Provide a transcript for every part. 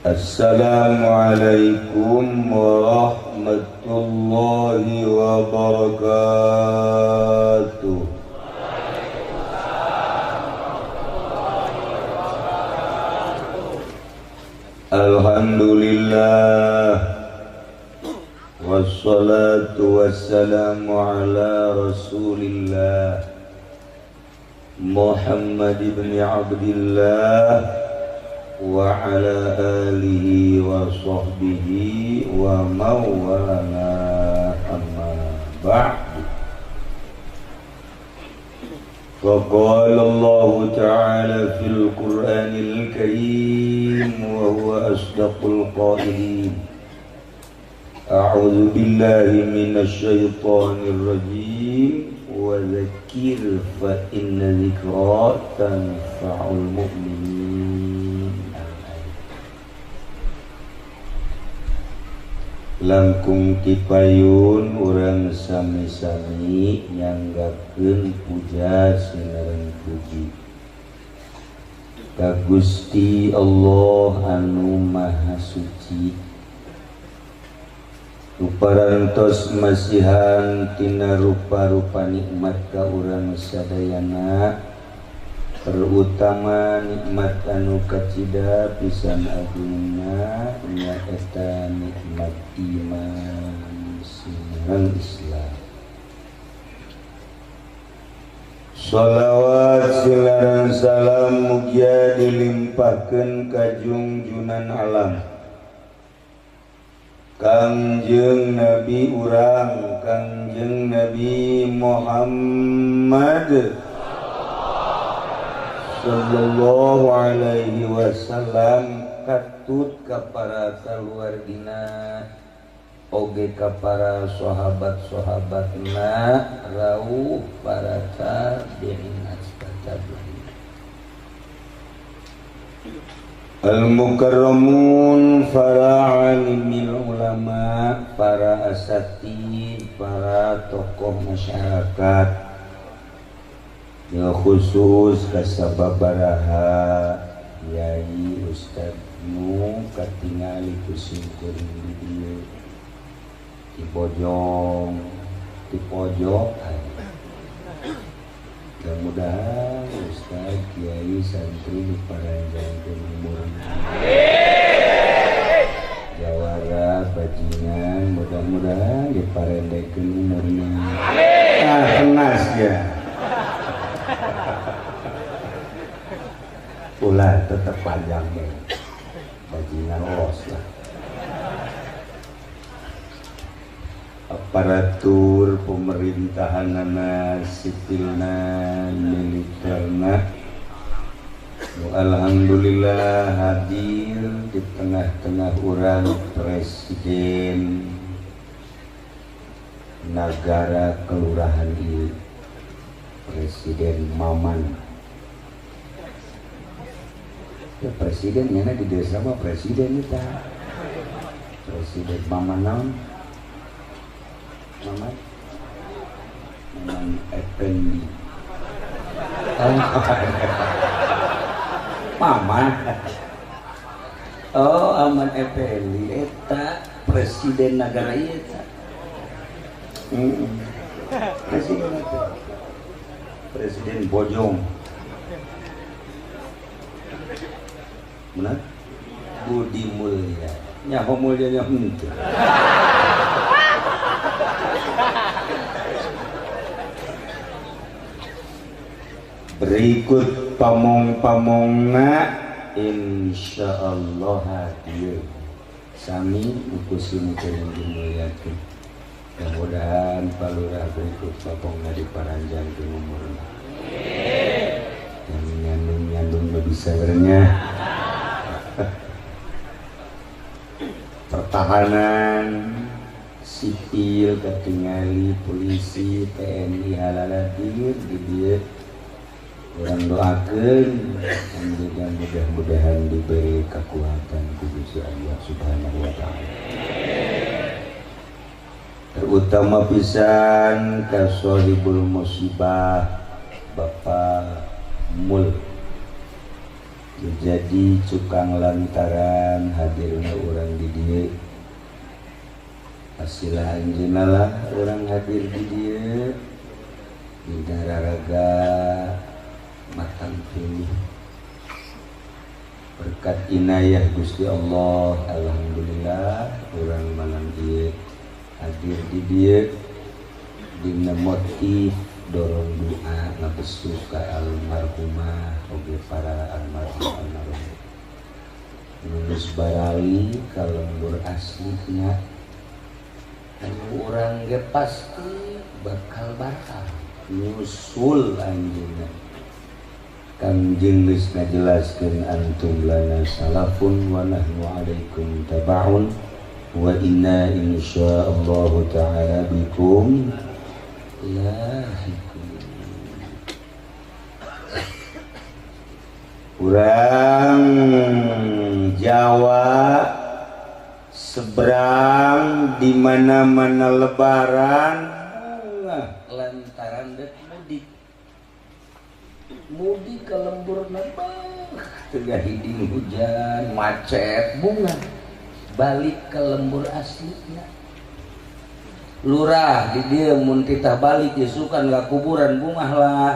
Assalamualaikum warahmatullahi wabarakatuh. Alhamdulillah, wassalatu wassalamu ala rasulillah Muhammad ibn Abdillah wa ala alihi wa sahbihi wa mawala, amma ba'du. Faqala Allah ta'ala fil Qur'anil Karim wa huwa asdaqul qailin. A'udzu billahi minasy syaithanir rajim. Wa dzakir fa inna dzikra tanfa'ul mu'minin. Langkung tipayun urang sami-sami nyanggakeun puja sinareng puji ka Gusti Allah anu Maha Suci. Ruparantos masihan tina rupa-rupa nikmat ka urang sadayana, terutama nikmat anu kacida pisan agungna nyaeta nikmat iman sinareng Islam. Shalawat sinareng salam mugia dilimpahkeun ka junjunan alam Kangjeng Nabi urang, Kangjeng Nabi Muhammad sallallahu alaihi wasallam, katut ka para kaluargina oge ka para sahabat-sahabatna, rauh para tabi'in tabi'in. Al-mukarramun, para alimil ulama, para asatid, para tokoh masyarakat, ya khusus kasababaraha Yai Ustad nu katingali ku simkuring di dieu di Bojong, di pojok. Mudah-mudahan Ustad Kiai santri diparanjangkeun umurna, jawara bajingan mudah-mudahan diparendekeun umurna. Ah, kenas ya. Ulah tetap panjang deh, bajingan los lah. Aparatur pemerintahanana, sipilna, militerna, alhamdulillah hadir di tengah-tengah urang presiden negara kelurahan ini, Presiden Maman. Ya presiden nyana di desa mah presiden eta. Presiden Maman naon? Maman Maman Effendi. Maman. Oh, Aman Effendi eta presiden negara ieu eta. Presiden eta. Presiden Bojong. Benar? Budi Mulya. Nyaho mulyanya henteu. Berikut pamong-pamongna insyaallah hadir. Sami ukusim kuring dimuliakeun. Mudah-mudahan palurah berikut pamongna diparanjangkeun umurna. Amin. Nyandung-nyandung nu bisa bernya. Pertahanan sipil katingali polisi TNI halaladir di dieu urang doakeun mudah-mudahan diberi kekuatan ku Gusti Allah Subhanahu wa taala. Terutama pisan ka sahibul musibah Bapak Mul. Jadi cukang lantaran hadirna urang di dieu. Pasilah anjeunna lah urang hadir di dieu. Dina raraga matang pilih. Berkat inayah Gusti Allah, alhamdulillah urang malam ieu hadir di dieu dina motif dorong doa ngabesuh ka almarhumah oge para almarhum almarhum. Nulus barali ka lembur aslinya anu urang ge pasti bakal bakal nyusul anjeunna. Kangjeng geus ngajelaskeun antum lana salafun wa nahnu alaikum tabaun wa inna insyaallah ta'ala bikum lahiqun. Urang Jawa seberang di mana-mana lebaran lantaran dek mudik. Mudik ke lembur nabah tengah hiding hujan macet bunga balik ke lembur aslinya. Lurah di dia mun titah balik isukan ka kuburan bungah lah.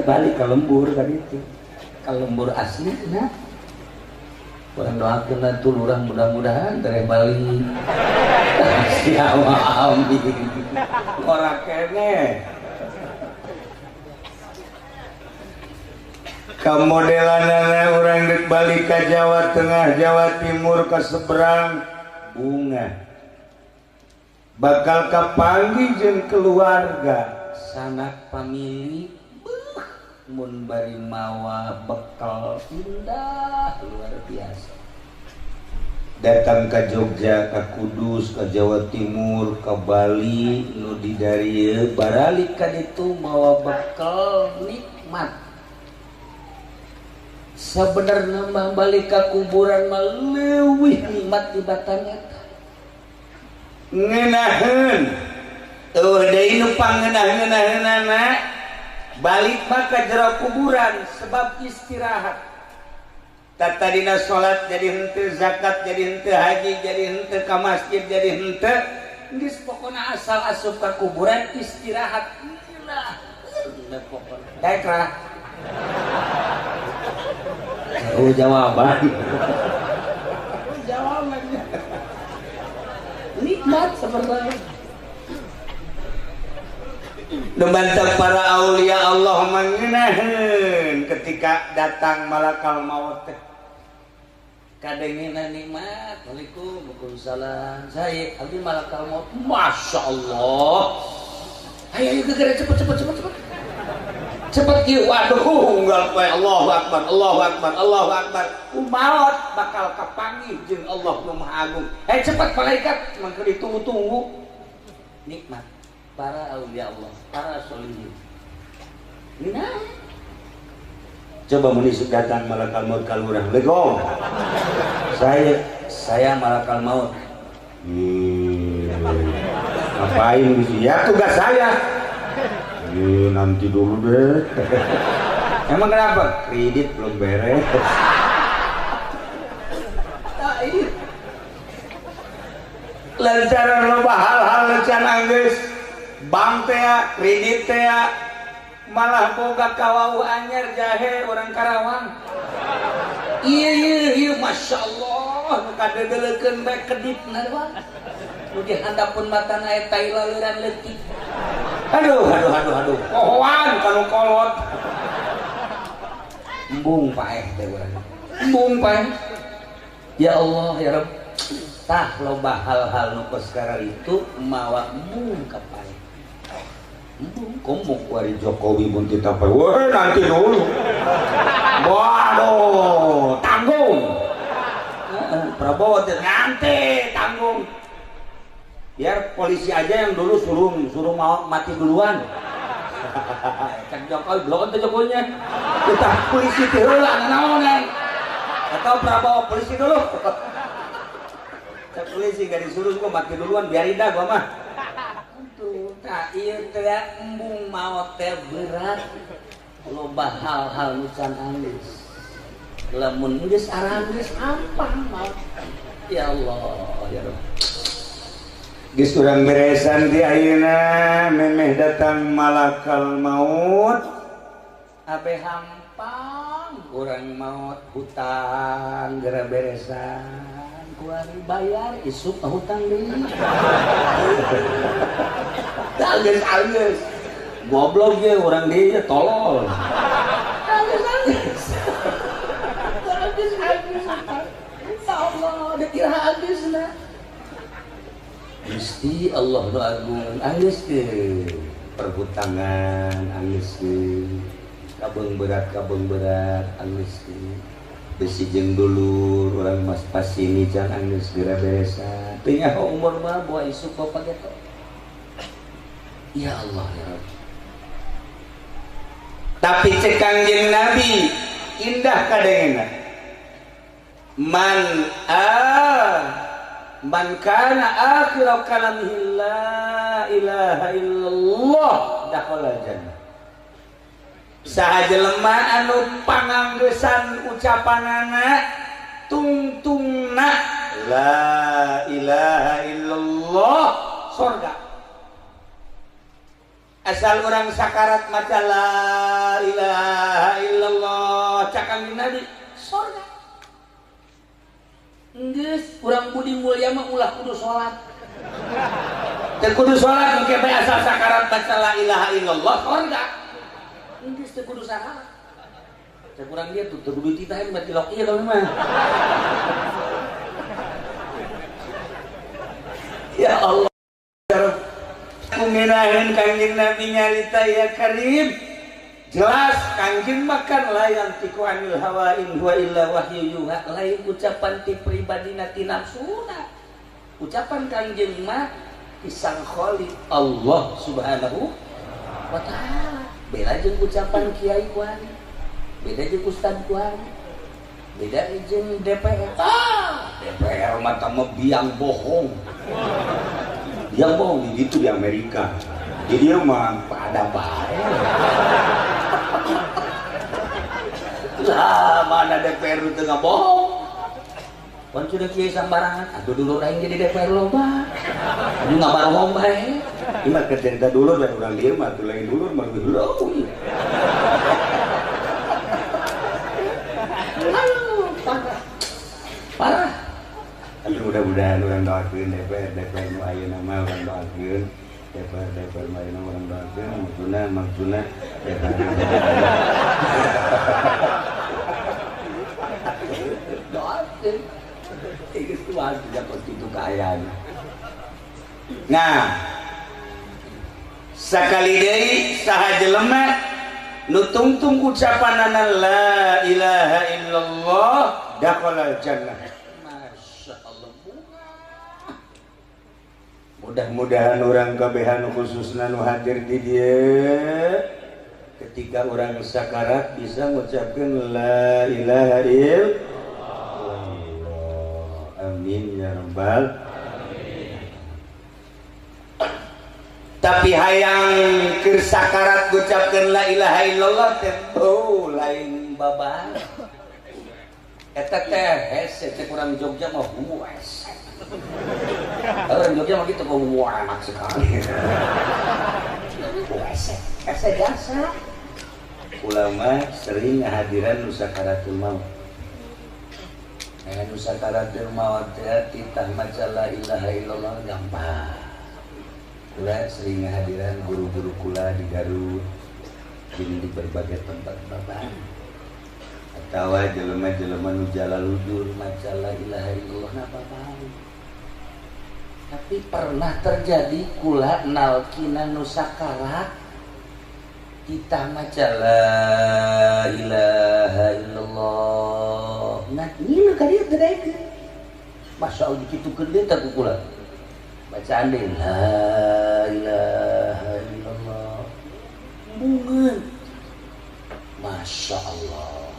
Balik ke lembur tadi itu, ke lembur aslinya. Urang doakeun atuh lurah mudah-mudahan tereh balik. Siapa amin. Ora kene. Kamodelanana urang deuk balik ka Jawa Tengah, Jawa Timur, ka seberang bunga. Bakal kapanggih jeung keluarga, sanak famili, mun bari mawa bekal indah luar biasa. Datang ke Jogja, ke Kudus, ke Jawa Timur, ke Bali, nu di darieu baralik ka ditu mawa bekal nikmat. Sebenarnya mah balik ka kuburan mah leuwih nikmat di batan eta. Ngeunaheun. Eueuh deui nu pangeunah-ngeunaheunana balik mah ka jero kuburan sebab istirahat. Tadina salat jadi henteu, zakat jadi henteu, haji jadi henteu, ka masjid jadi henteu. Geus pokona asal asup ka kuburan istirahat. Lah, pokona. Daek lah. Oh jawaban. Jawabannya. Nikmat sebenarnya. Membantah para aulia Allah mengenaheun ketika datang malakal maut teh. Kadengenan nikmat. Waalaikum waalaikumsalam. Saya abdi malakal maut. Masya Allah. Ayo ayo gegera cepet cepet cepet cepet. Cepet kieu. Waduh unggal poe Allahu akbar Allahu akbar Allahu akbar. Maut bakal kapanggih jeung Allah nu Maha Agung. Cepet malaikat mangke ditunggu-tunggu. Nikmat para aulia Allah, para sholihin. Nah, coba mun isuk datang malakal maut ka lurah. Legong. Saya malakal maut. Ngapain gitu? Ya tugas saya. Nanti dulu deh. Emang kenapa? Kredit belum beres. Lantaran loba hal-hal can anggeus bank teh, kredit teh, malah boga kawau anyar jahe orang Karawang. Iya iya iya, masya Allah, nu kadeudeulekeun bae kedipna doang. Nu di handapun matana aya tai laleuran leutik. Aduh aduh aduh aduh, pohoan kanu kolot. Embung paeh teh urang. Embung paeh. Ya Allah ya Rabb. Tah loba hal-hal nu kos itu mawa embung ka paeh. Embung komo kuari Jokowi mun tita paeh. Weh nanti dulu. Waduh, tanggung. Prabowo teh nanti tanggung. Biar polisi aja yang dulu suruh mau mati duluan. Cek Jokowi blok teh Jokowinya. Kita polisi teh heula naonan. Atau Prabowo polisi dulu. Cek polisi gak disuruh gua mati duluan biarin dah gua mah. Tuh, tak ieu teh embung maot teh berat. Loba hal-hal nu can anggeus. Lamun geus aranggeus ampang mah. Ya Allah, ya Rabb. Geus urang beresan di ayeuna memeh datang malakal maut. Abe hampang urang maut hutang geura beresan kuari bayar isuk hutang deui. Geus anggeus. Goblok ge urang deui tolol. Anggeus anggeus. Anggeus anggeus. Ya Allah, dikira anggeusna. Gusti Allah nu agung anggeus teh perhutangan anggeus teh kabeung berat anggeus teh besi jeung dulur urang mas pasini can anggeus geura beresan teu nyaho umur mah buah isuk bapak ge. Ya Allah ya Rabb. Tapi cek Kangjeng Nabi indah kadengena man man kana akhiru kalamihi la ilaha illallah dakhala jannah. Saha jelema anu panganggesan ucapanana tungtungna la ilaha illallah sorga. Asal orang sakarat maca la ilaha illallah cak Kangjeng Nabi sorga. Geus urang budi mulia mah ulah kudu salat. Teu kudu salat engke bae asal sakarat baca la ilaha illallah sorga. Geus teu kudu salat. Cek urang dia tuh teu kudu titahan berarti lok ieu kalau mah. Ya Allah. Ngeraheun Kangjeng Nabi nyarita ya Karim. Jelas Kangjeng makan la yantiqu anil hawa in huwa illa wahyu yuha, lain ucapan ti pribadina ti nafsuna. Ucapan Kangjeng mah ti Sang Khaliq Allah Subhanahu wa taala. Beda jeung ucapan kiai kuari, beda jeung ustad kuari, beda jeung DPR. Ah, DPR mah tah biang bohong. Biang bohong gitu di Amerika. Jadi dia mah pada bae. Lah mana DPR itu nggak bohong. Pan sudah kiai sambarangan, aduh dulur aing jadi DPR loba. Aduh nggak bohong bae. Ini mah cerita dulur dan urang dieu mah atuh lain dulur mah leuwih leuwih. Aduh, parah. Parah. Tapi mudah-mudahan urang doakeun DPR DPR nu ayeuna mah urang doakeun DPR DPR nu ayeuna urang doakeun maksudna maksudna DPR doakeun. Geus tuan tidak kitu kaayaan. Nah, sakali deui saha jelema nu tungtung ucapanana la ilaha illallah dakhala jannah. Masya Allah. Mudah-mudahan orang kabehan khususna nu hadir di dieu ketika orang sakarat bisa ngucapkeun la ilaha illallah. Amin ya rabbal alamin. Tapi hayang keur sakarat ngucapkeun la ilaha illallah teh beuh lain babah. Eta teh hese teh kurang Jogja mah hues. Orang Jogja mah gitu kok wah enak sekali. Hese, hese jasa. Ulama sering ngahadiran nu sakaratul maut. Nu sakaratul maut teh titah maca la ilaha illallah gampang. Kula sering ngahadiran guru-guru kula di Garut, jeung di berbagai tempat bapak. Atawa jelema-jelema nu jalalujur maca la ilaha illallah napa bae. Tapi pernah terjadi kula nalkina nu sakarat titah maca la ilaha illallah. Nah, ngilu ka dieu teu daekeun. Masya Allah dikitukeun deui teh ku kula. Bacaan deui la ilaha illallah. Bungeun. Masya Allah.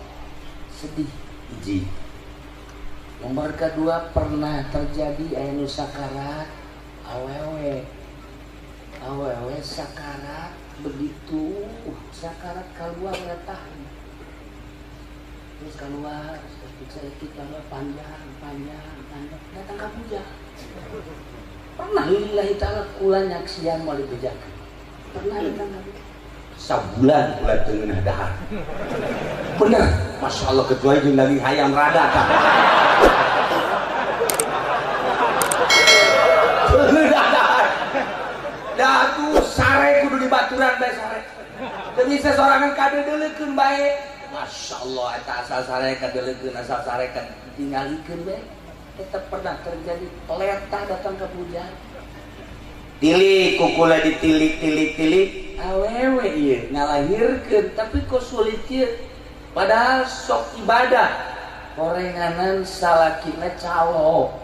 Sedih hiji. Nomor kedua pernah terjadi aya nu sakarat awewe. Awewe sakarat Begitu sakarat keluar letah. Terus keluar sedikit keluar panjang panjang panjang datang ka puja. Pernah lillahi ta'ala kula nyaksian moal dibejakeun. Pernah datang ka puja. Sabulan kula teu ngeunah dahar. Bener, Masya Allah kecuali jeung daging hayam rada tah. Datu sare kudu dibaturan bae sare. Teu bisa sorangan kadeudeulekeun bae. Masya Allah eta asal sare kadeuleukeun asal sare katingalikeun bae. Tetep pernah terjadi letah datang ke puja. Tilik kukula ditilik tilik tilik awewe ieu ngalahirkeun tapi kok sulit ieu. Padahal sok ibadah horenganan salakina calo.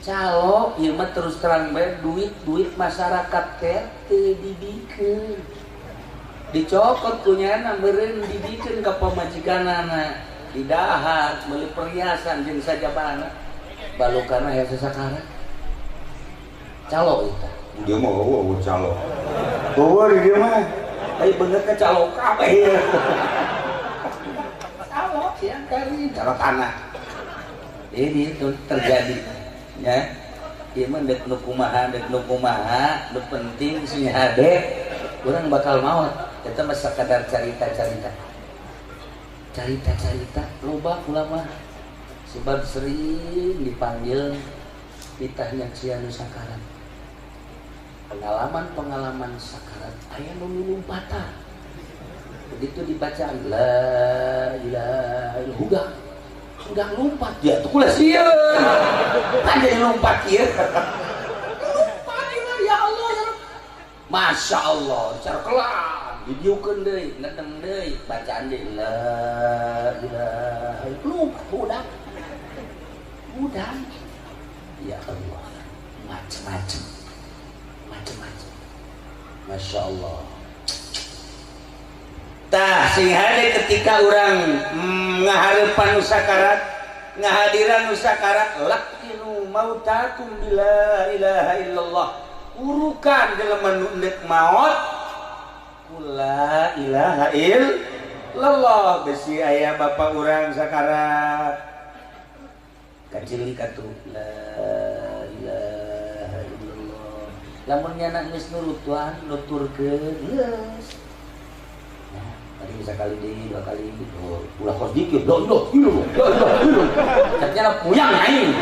Calo ieu mah terus terang bae duit-duit masyarakat teh teu dibikeun. Dicokot kunyana meureun dibikeun ka pamajikanana, didahar meuli perhiasan jeung sajabana. Balukana hese sakarat. Calo eta. Dia mah eueuh calo. Eueuh di dieu mah. Ai beungeut ka calo kabeh. Calo siang kali calo tanah. Ini itu terjadi. Ya, ieu mah deuk nu kumaha, deuk nu kumaha, nu penting sing hade urang bakal maot. Eta mah sakadar carita-carita. Carita-carita loba kula mah. Sebab sering dipanggil pitah nyaksian nu sakarat. Pengalaman-pengalaman sakarat aya nu lompatan. Begitu dibacaan la ilaha illallah udah lompat ya tuh kula sieun. Kan jadi lompat ieu. Lompat ieu ya Allah ya Rabb. Masya Allah, cara kelam didiukeun deui, ngeteng deui, bacaan deui la ilaha illallah udah. Udah. Ya Allah, macem-macem. Macem-macem. Masya Allah. Tah sing hade ketika urang ngahareupan nu sakarat, ngahadiran nu sakarat, laqinu mautakum bila ilaha illallah. Urukan jelema nu endek maot la ilaha illallah. Besi aya bapak urang sakarat. Kacili katuh la ilaha illallah. Lamun nyana geus nurutuan nuturkeun geus. Tadi bisa kali di dua kali, oh, ulah kos dikit, doh doh, ilu, doh doh, ilu. Ternyata puyang aing.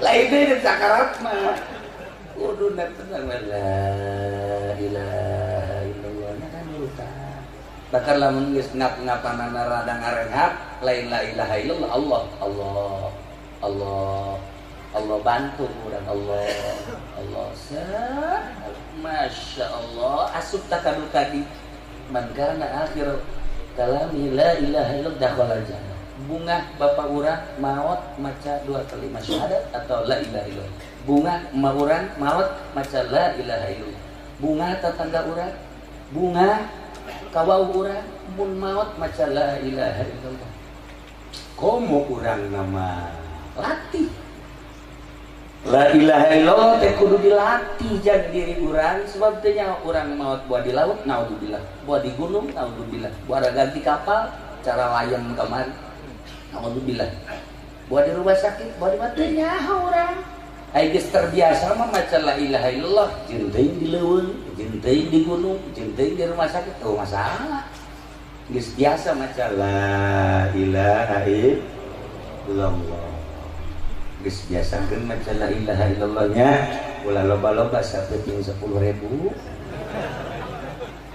Lain deui sakarat mah. Kudu tenang la ilaha illallah nya kan nurutan. Bahkan lamun geus ngap-ngapanana rada ngarenghap, lain la ilaha illallah, Allah, Allah, Allah. Allah bantu urang Allah, Allah sah. Masya Allah, asup takadu tadi. Man kana akhir kalami la ilaha illallah dakhala jannah. Bunga bapak urang maot maca dua kalimat syahadat atau la ilaha illallah. Bunga emak urang maot maca la ilaha illallah. Bunga tetangga urang, bunga kawau urang mun maot maca la ilaha illallah. Komo urang nama latih. La ilaha illallah teh kudu dilatih jang diri urang sebab teh nyawa urang maot buah di laut naudzubillah, buah di gunung naudzubillah, buah ganti kapal cara layang kamari naudzubillah, buah di rumah sakit buah di mana teh nyaho urang. Ai geus terbiasa mah maca la ilaha illallah jeung teuing di leuweung, jeung teuing di gunung, jeung teuing di rumah sakit teu masalah. Geus biasa maca la ilaha illallah. Geus biasakeun maca la ilaha illallahnya ulah loba-loba sapeting 10.000.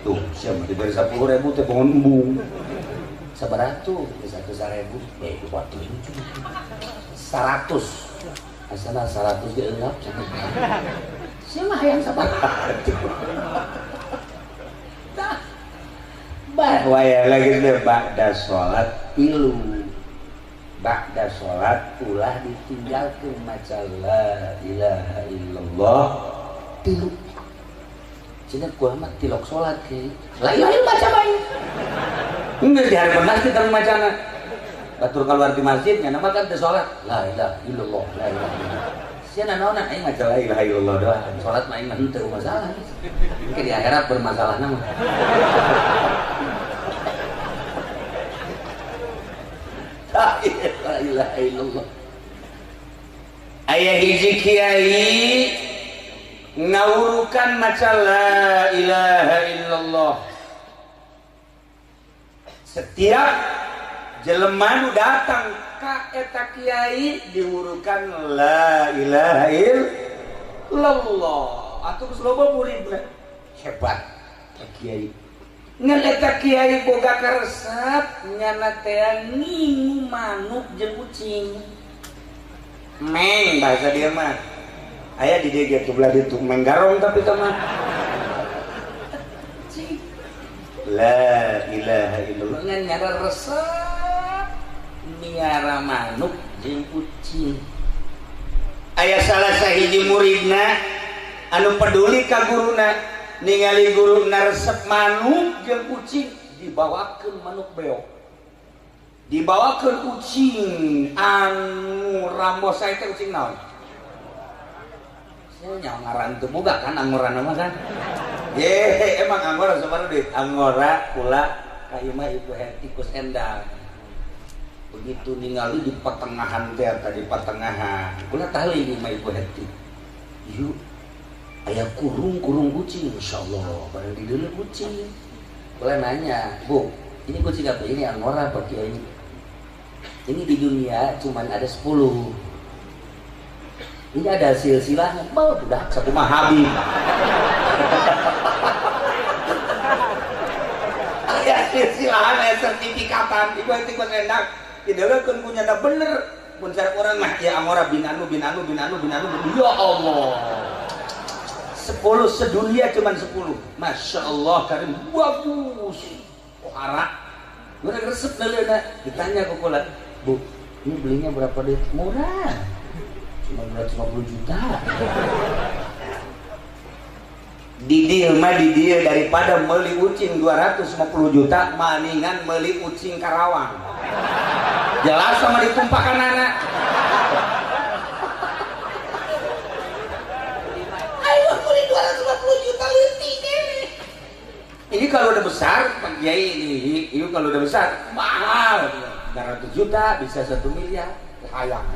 Tuh siapa diberi 10.000 teh bangun embung. Sabaraha tuh? 100.000. Eh batu 100. Asana 100 ge eungap cenah. Sia mah hayang sabaraha. Tah. Bah waya lagi teh ba'da salat tilu. Ba'da salat ulah ditinggalkeun maca la ilaha illallah tilu. Cenah kuah mah tilok salat ke. La ilaha illallah baca bae. Geus di harapan masjid teu macana. Batur keluar di masjid nya nama kan teu salat. La ilaha illallah, la ilaha illallah. Sia nanaonan aing maca la ilaha illallah doang. Salat mah aing mah henteu masalah. Engke di akhirat bermasalahna mah. La ilaha illallah. Aya hiji kiai ngawurukan maca la ilaha illallah. Setiap jelema nu datang ka eta kiai diwurukan la ilaha illallah. Atuh geus loba muridna. Hebat kiai. Ngan eta kiai boga karesep nyana teh ngingu manuk jeung kucing. Meng bahasa dia mah. Aya di dieu ge belah ditu meng garong tapi teh mah. La ilaha illallah. Ngan nyana resep miara manuk jeung kucing. Aya salah sahiji muridna anu peduli ka guruna, ningali guruna resep manuk jeung kucing, dibawakeun manuk beok. Dibawakeun kucing anu rambosa teh kucing naon? Saya nyawa ngaran teu boga kan angora mah kan. Ye, emang angora sabaraha duit? Angora kula ka ieu mah ibu tikus endang. Begitu ningali di pertengahan teh tadi pertengahan. Kula tali ini mah ibu heti. Yuk, aya kurung-kurung kucing, insyaallah barang di dieu kucing. Kula nanya, "Bu, ini kucing apa? Ini angora Pak Kiai. Ini di dunia cuman ada 10. Ini ada silsilahnya." Mau udah satu mah Habib. Aya silsilahan, aya sertifikatan, ibu tikus endang. Dideleukeun ku nyana bener. Mun cara urang mah ya angora bin anu bin anu bin anu bin anu. Ya Allah. 10 sedunia cuman 10. Masya Allah karim bagus. Pohara. Urang resep leuleuna. Ditanya ku kula, "Bu, ini belinya berapa duit?" Murah. Cuma 250 juta. Di dieu mah di dieu daripada meuli ucing 250 juta maningan meuli ucing Karawang. Jelas sama ditumpahkan anak. Ayo beli 250 juta leutik ini. Ini kalau udah besar, Pak Kiai ini kalau udah besar mahal. 200 juta bisa 1 miliar. Hayang.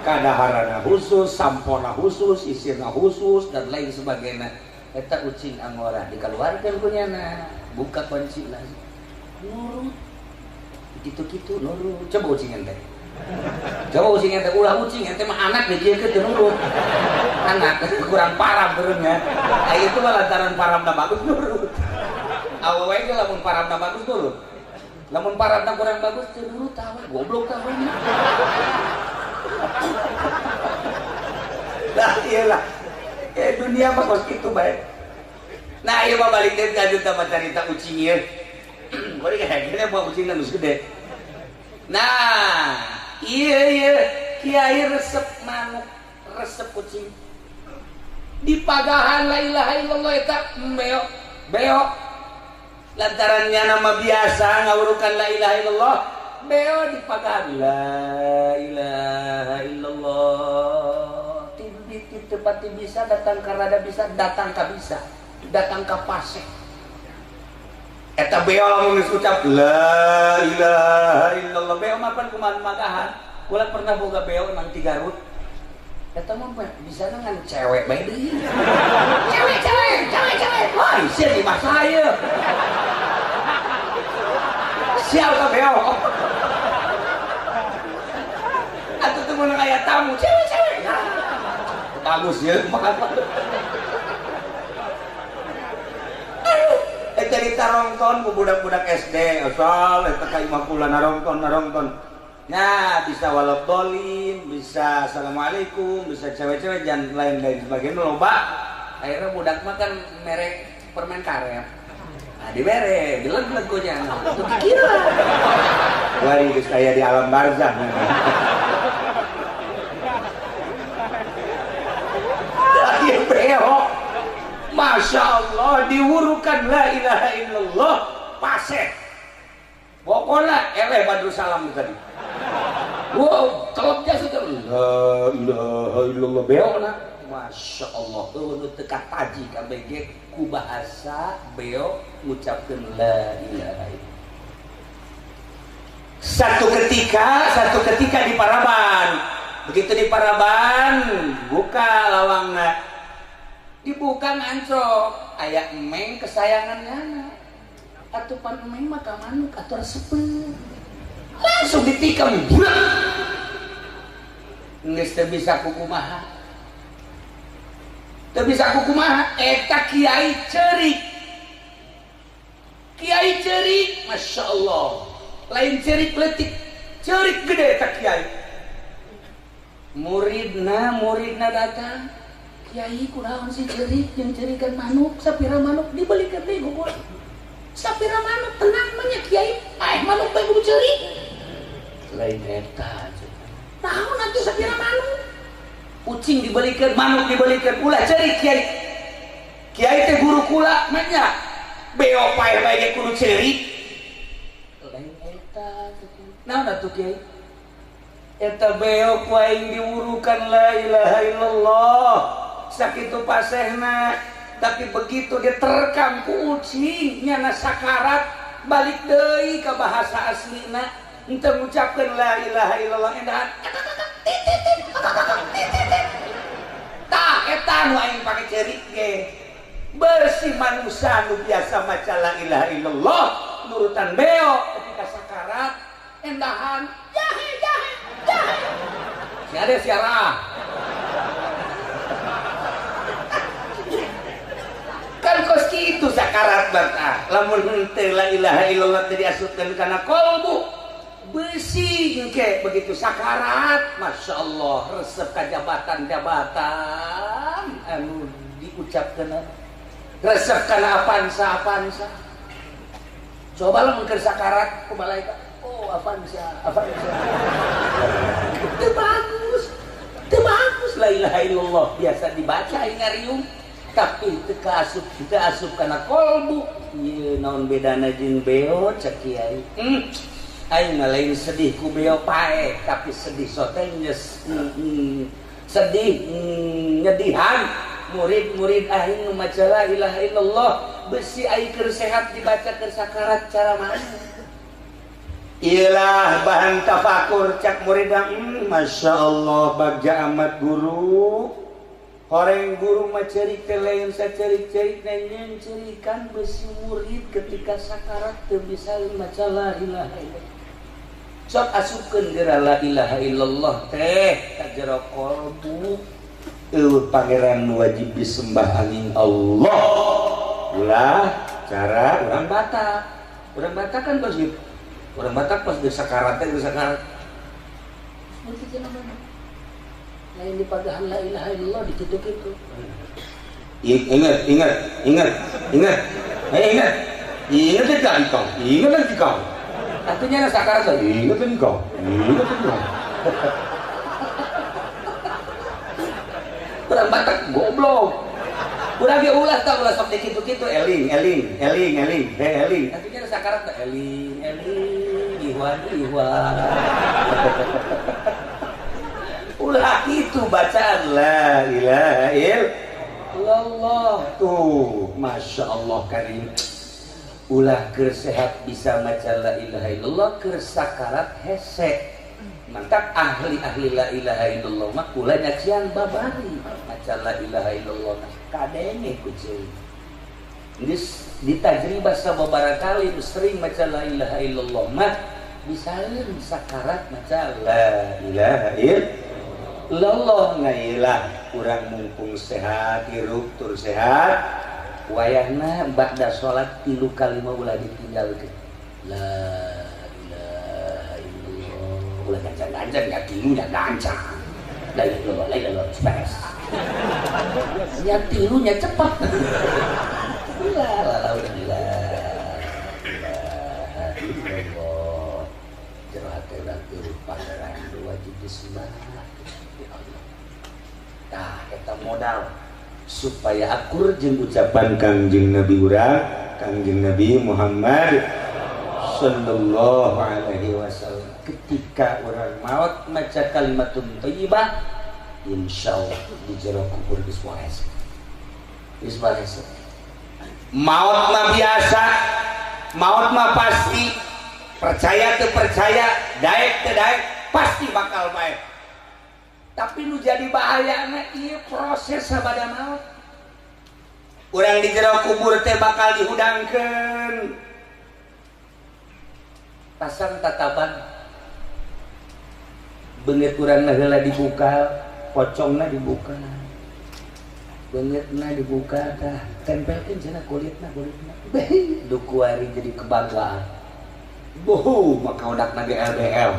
Kadaharana khusus, sampona khusus, isirna khusus dan lain sebagainya. Eta ucing angora dikeluarkan kunyana, buka kunci lah. Nurut. Gitu-gitu nurut. Coba ucing ente. Coba ucing ente, ulah ucing ente mah anak dijiekeun teu nurut. Anak kurang parah beureunya. Aya itu mah lantaran paramna bagus nurut. Awewe ge lamun paramna bagus nurut. Lamun paramna kurang bagus teu nurut tawa, goblok tawa. Lah iyalah. Dunia mah kos kitu bae. Nah, ieu mah balik deui ka juta carita ucing ieu. Bari kayak buah ucingna geus gede. Nah, iya kiai resep manuk, resep kucing. Di pagahan la ilaha illallah eta beok, beok. Lantarannya nama biasa ngawurukan la ilaha illallah, beo di pagahan la ilaha illallah. Tibi tempat bisa datang ka rada bisa, datang ka bisa, datang ka pasek. Eta beo lamun geus ucap la ilaha illallah, beo mah pan kumaha magahan. Kula pernah boga beo nang ti Garut. Eta mah bisa ngan cewek bae deui. Cewek cewek, cewek cewek. Wah, sia di masa ieu. Sial ka beo. Atuh teu meunang aya tamu, cewek cewek. Bagus ya, aduh, cerita rongton ku budak-budak SD, asal eta ka imah kula narongton. Nah, bisa walabdolin, bisa assalamualaikum, bisa cewek-cewek dan lain-lain sebagainya loba. Akhirnya budak mah kan merek permen karet. Nah, dibere, dileg-leg kunya. Itu dikira. Wari geus aya di alam barzah. Beo. Masya Allah diwurukan la ilaha illallah paseh. Pokoknya eleh Badrussalam tadi. Wow, kalau biasa teh la ilaha illallah beona. Masya Allah, eueuh nu teu kataji kabeh ku bahasa beo ngucapkeun la ilaha illallah. Satu ketika di Paraban. Begitu di Paraban, buka lawangna. Dibuka ngancrok, aya emeng kesayangannya. Atuh pan emeng mah ka manuk atuh resepeun. Langsung ditikam, burak. Geus teu bisa kukumaha. Teu bisa kukumaha, eta kiai ceurik. Kiai ceurik, Masya Allah. Lain ceurik leutik, ceurik gede eta kiai. Muridna datang. Kiai kunaon sih ceurik jeung ceurikan manuk, sapira manuk dibelikeun deui ku kula. Sapira manuk tenang mah nya kiai, paeh manuk bae kudu ceurik. Lain eta. Naon atuh sapira manuk? Ucing dibelikeun, manuk dibelikeun, ulah ceurik kiai. Kiai teh guru kula mah nya. Beo paeh bae ge kudu ceurik. Lain eta. Naon atuh kiai? Eta beo ku aing diwurukan la ilaha illallah. Sakitu pasehna, tapi begitu dia terkam ku ucing nyana sakarat balik deui ka bahasa aslina henteu ngucapkeun la ilaha illallah endahan. Tah eta nu aing pake ceurik ge. Bersih manusia nu biasa maca la ilaha illallah nurutan beo ketika sakarat endahan jahe jahe jahe. Si ada siarah. Kan kos kitu sakarat bata. Lamun henteu la ilaha illallah teh diasupkeun kana kolbu besi engke begitu sakarat Masya Allah resep ka jabatan-jabatan anu diucapkeun resep kana apansa-apansa. Coba lamun keur sakarat ku malaikat, oh apansa apansa. Teu bagus. Teu bagus la ilaha illallah biasa dibaca ngariung tapi teu kaasup, teu asup kana kolbu. Ieu naon bedana jeung beo cek kiai. Aing mah lain sedih ku beo paeh, tapi sedih sote sedih nyedihan murid-murid aing nu maca la ilaha illallah besi aing keur sehat dibaca keur sakarat cara mana? Iyalah bahan tafakur cak murid, Masya Allah bagja amat guru. Horeng guru mah ceurik teh lain sacerik-cerik nyen cerikan besi murid ketika sakarat teu bisa maca la ilaha illallah. Sok asupkeun geura la ilaha illallah teh ka jero kolbu. Eueuh pangeran wajib disembah angin Allah. Ulah cara urang Batak. Urang Batak kan kos gitu. Urang Batak pas geus sakarat teh geus sakarat. Mun kitu namanya. Lain dipagahan la ilaha illallah dikitu-kitu. Ingat, ingat, ingat, ingat. Ingat. Ingat lagi kau. Ingat lagi kau. Artinya sakarat lagi. Ingat lagi kau. Ingat lagi kau. Urang Batak goblok. Urang ge ulah tah ulah sok dikitu-kitu eling, eling, eling, eling, hei eling. Artinya sakarat teh eling, eling, iwan, iwan. Ulah itu bacaan la ilaha illallah tuh Masya Allah karim. Ulah keur sehat bisa maca la ilaha illallah keur sakarat hese. Mantap ahli-ahli la ilaha illallah mah kula nyaksian babari maca la ilaha illallah kadenge ku ceurik. Geus ditajribah sababaraha kali sering maca la ilaha illallah mah bisaeun sakarat maca la ilaha illallah. Ngailah urang mumpung sehat hirup tur sehat wayahna ba'da salat 3 kali mah ulah ditinggalkeun. La ilaha illallah ulah gancang-gancang nya tilu nya gancang. La ilaha illallah la ilaha illallah beres. Nya tilu nya cepat. La la ilaha illallah. Jero hate urang teu pangeran wajib disembah. Tah eta modal supaya akur jeung ucapan Kangjeng Nabi urang, Kangjeng Nabi Muhammad sallallahu alaihi wasallam. Ketika orang maut maca kalimatun thayyibah, insyaallah di jero kubur geus poes. Geus poes. Maut mah biasa, maut mah pasti, percaya teu percaya, daek teu daek, pasti bakal bae. Tapi nu jadi bahayana ieu proses sabada maut. Urang di jero kubur teh bakal dihudangkeun. Pasang tataban. Beungeut urang heula dibuka, pocongna dibuka. Beungeutna dibuka tah, tempelkeun cenah kulitna, kulitna. Beh, du kuari jadi kebanggaan. Boh, maka odakna GLBL.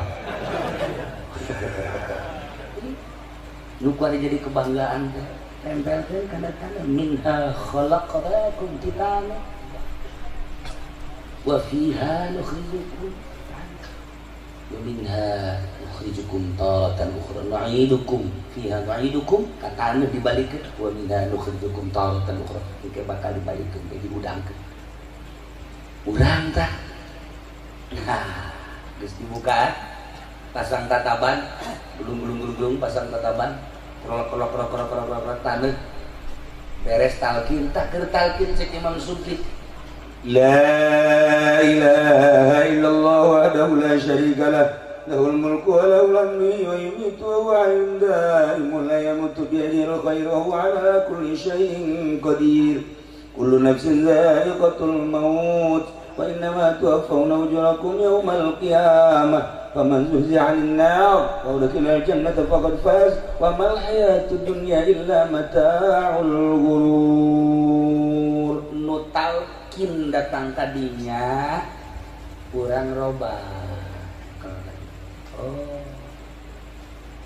Nu kuari jadi kebanggaan teh. Tempelkeun kana tanah, minha khalaqnakum titana wa fiha nukhrijukum wa minha nukhrijukum taratan ukhra nu'idukum fiha nu'idukum, ka taneuh dibalikeun, wa minha nukhrijukum taratan ukhra, engke bakal dibalikeun teh diudangkeun urang tah. Nah, geus dibuka pasang tataban, belum pasang tataban, krolok krolok krolok krolok krolok krolok taneuh beres talqin, tak keur talqin cek Imam Subki, la ilaha illallah wahdahu la syarika lah, lahul mulku wa lahul hamdu wa yumiitu wa huwa hayyun daimun la yamutu biyadihil khairu wa huwa ala kulli syai'in qadir, kullu nafsin dha'iqatul maut wa innama tuwaffawna ujurakum yawmal qiyamah faman zuhziha 'anil nar wa udkhilal jannata faqad faz wa mal hayatud dunya illa mata'ul ghurur. Nu talqin datang tadinya kurang robah. Oh,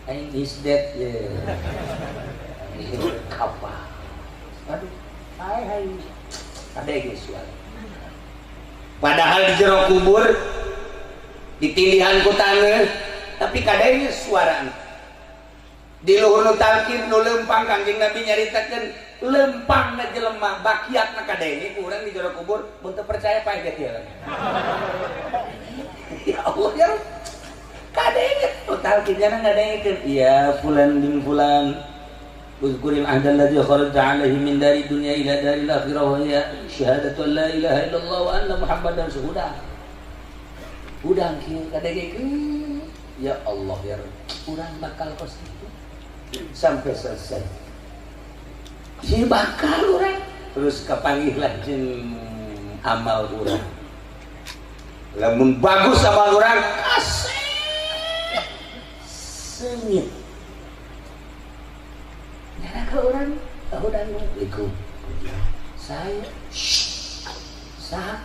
aing is dead ye. Kapal. Aduh, hai hai. Kadege suara. Padahal di jero kubur ditindihan ku taneuh, tapi kadenge suarana. Di luhur nu talqin nu leumpang Kangjeng Nabi nyaritakeun leumpangna jelema bakiatna kadenge ku urang di jero kubur, mun teu percaya paeh ge tieu. Ya Allah ya Rabb. Kadenge nu talqin nya ngadengekeun, ya fulan bin fulan uzkuril ahda alladzi kharajta alaihi min dari dunya ila daril akhirah wa hiya syahadatu an la ilaha illallah wa anna muhammadan rasulullah. Udang kieu kadengekeun, ya Allah ya Rabb, urang bakal kos kitu sampai selesai. Si bakal urang terus kapanggihlah jeung amal urang. Lamun bagus amal urang kasih senyum. Nyara ke orang, udang Assalamualaikum. Saya sah